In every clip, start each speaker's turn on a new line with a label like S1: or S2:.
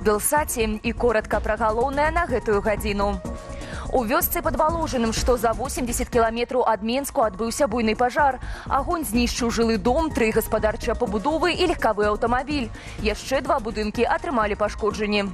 S1: Белсаце, і коротка пра галоўнае на гэтую гадзіну. У вёсцы пад Валожыным, што за 80 кіламетраў ад Менску, адбыўся буйны пажар. Агонь знішчыў жылы дом, тры гаспадарчыя пабудовы і легкавы аўтамабіль. Яшчэ два будынкі атрымалі пашкоджанні.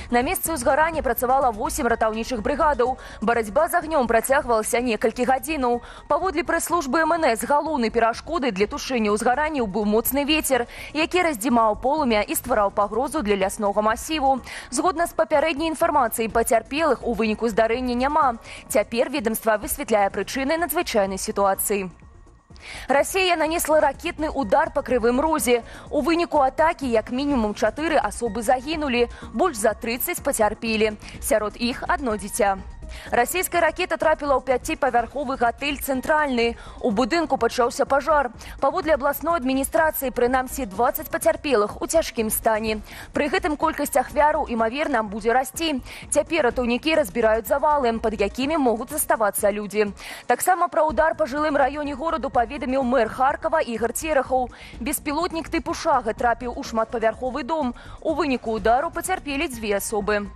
S1: На месцы ўзгарання працавала 8 ратаўнічых брыгадаў. Барацьба з агнём працягвалася некалькі гадзінаў. Паводле прэс-службы МНС, галоўнай перашкодай для тушэння ўзгаранняў быў моцны вецер, які раздзімаў полымя і ствараў пагрозу для ляснога масіву. Згодна з папярэдняй інфармацыяй, пацярпелых у выніку здарэння няма. Цяпер ведомства высвятляе прычыны надзвычайнай сітуацыі. Расія нанесла ракетны удар па Крывым Розе. У выніку атакі як мінімум 4 асобы загінулі, больш за 30 пацярпелі. Сярод іх адно дзіця. Расійская ракета трапіла ў пяціпавярховы гатэль «Цэнтральны». У будынку пачаўся пажар. Паводле абласной адміністрацыі, прынамсі 20 пацярпелых у цяжкім стане. Пры гэтым колькасць ахвяраў, імаверна, будзе расці. Цяпер ратаўнікі разбіраюць завалы, пад якімі могуць заставацца людзі. Таксама пра удар па жылым раёне гораду паведаміў мэр Харкава Ігар Церахаў. Беспілотнік тыпу «Шага» трапіў у шматпавярховы дом. У выніку удару пацярпелі дзве асобы.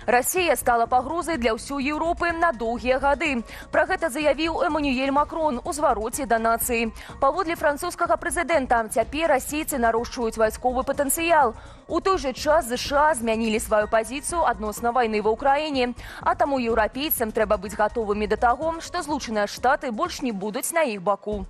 S1: Расія стала пагрозай для ўсёй Еўропы на доўгія гады. Пра гэта заявіў Эмануэль Макрон у звароце да нацыі. Паводле французскага прэзідэнта, цяпер расійцы нарошчваюць вайсковы патэнцыял. У той жа час ЗША змянілі сваю пазіцыю адносна вайны ва Ўкраіне. А таму еўрапейцам трэба быць гатовымі да таго, што Злучаныя Штаты больш не будуць на іх баку.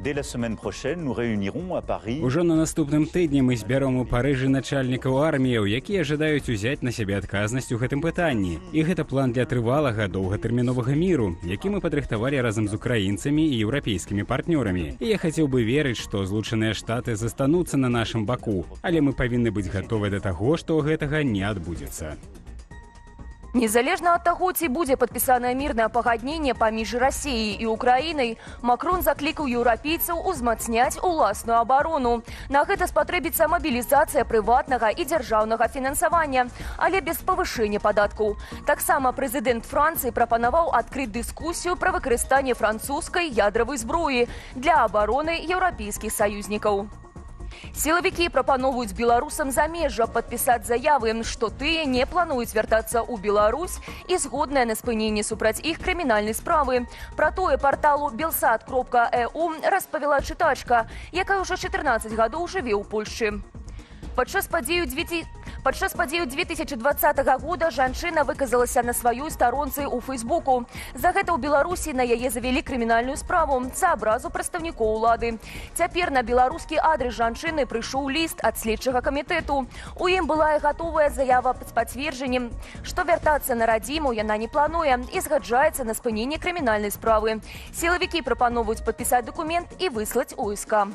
S2: Dès la semaine prochaine, nous réunirons à Paris
S3: Ужо на наступным тыдні мы збяром у Парыжы начальнікаў арміяў, якія жадаюць узяць на сябе адказнасць у гэтым пытанні. І гэта план для трывалага доўгатэрміновага міру, які мы падрыхтавалі разам з украінцамі і еўрапейскімі партнёрамі. І я хацеў бы верыць, што Злучаныя Штаты застануцца на нашым баку, але мы павінны быць гатовы да таго, што гэтага не адбудзецца.
S1: Незалежна ад таго, ці будзе падпісанае мірнае пагадненне паміж Расіяй і Украінай, Макрон заклікаў еўрапейцаў узмацняць уласную абарону. На гэта спатрэбіцца мабілізацыя прыватнага і дзяржаўнага фінансавання, але без павышэння падаткаў. Таксама прэзідэнт Францыі прапанаваў адкрыць дыскусію пра выкарыстанне французскай ядравай зброі для абароны еўрапейскіх саюзнікаў. Сілавікі прапаноўваюць беларусам замежжа падпісаць заявы, што тыя не плануюць вяртацца ў Беларусь і згодныя на спыненне супраць іх крымінальнай справы. Пра тое парталу белсат.eu распавяла чытачка, якая ўжо 14 гадоў жыве ў Польшчы. Падчас падзею 2020 года жанчына выказалася на сваёй старонцы ў Фейсбуку. За гэта ў Беларусі на яе завялі крымінальную справу за абразу прадстаўнікоў улады. Цяпер на беларускі адрес жанчыны прыйшоў ліст ад следчага камітэту. У ім была і гатовая заява з пацверджаннем, што вяртацца на радзіму яна не плануе і згаджаецца на спыненне крымінальнай справы. Сілавікі прапаноўваюць падпісаць дакумент і выслаць у СК.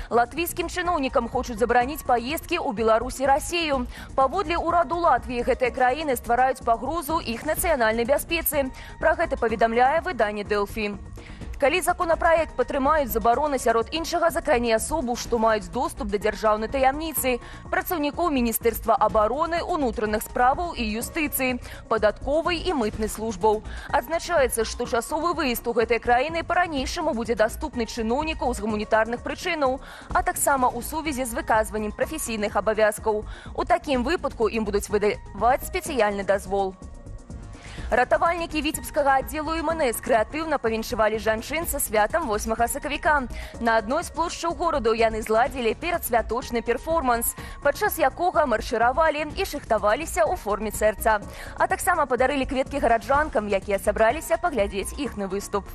S1: Латвійскім чыноўнікам хочуць забараніць паездкі ў Беларусь і Расію. Паводле ўраду Латвіі, гэтыя краіны ствараюць пагрозу іх нацыянальнай бяспецы. Пра гэта паведамляе выданне «Дэлфі». Калі законапраект падтрымаюць, забарона сярод іншага закране асобу, што маюць доступ да дзяржаўнай таямніцы, працаўнікоў Міністэрства абароны, унутраных справаў і юстыцыі, падатковай і мытнай службаў. Адзначаецца, што часовы выезд у гэтыя краіны па-ранейшаму будзе даступны чыноўнікаў з гуманітарных прычынаў, а таксама ў сувязі з выказваннем прафесійных абавязкаў. У такім выпадку ім будуць выдаваць спецыяльны дазвол. Ратавальнікі Віцебскага аддзелу МНС крэатыўна павіншавалі жанчын са святам 8 сакавіка. На адной з плошчаў гораду яны зладзілі перадсвяточны перформанс, падчас якога маршыравалі і шыхтаваліся ў форме сэрца. А таксама падарылі кветкі гараджанкам, якія сабраліся паглядзець іхны выступ.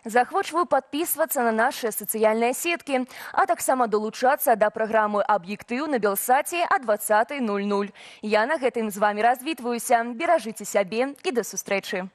S1: Заахвочваю падпісвацца на нашыя сацыяльныя сеткі, а таксама далучацца да праграмы «Аб'ектыў» на Белсаце а 20:00. Я на гэтым з вамі развітваюся. Беражыце сябе і да сустрэчы.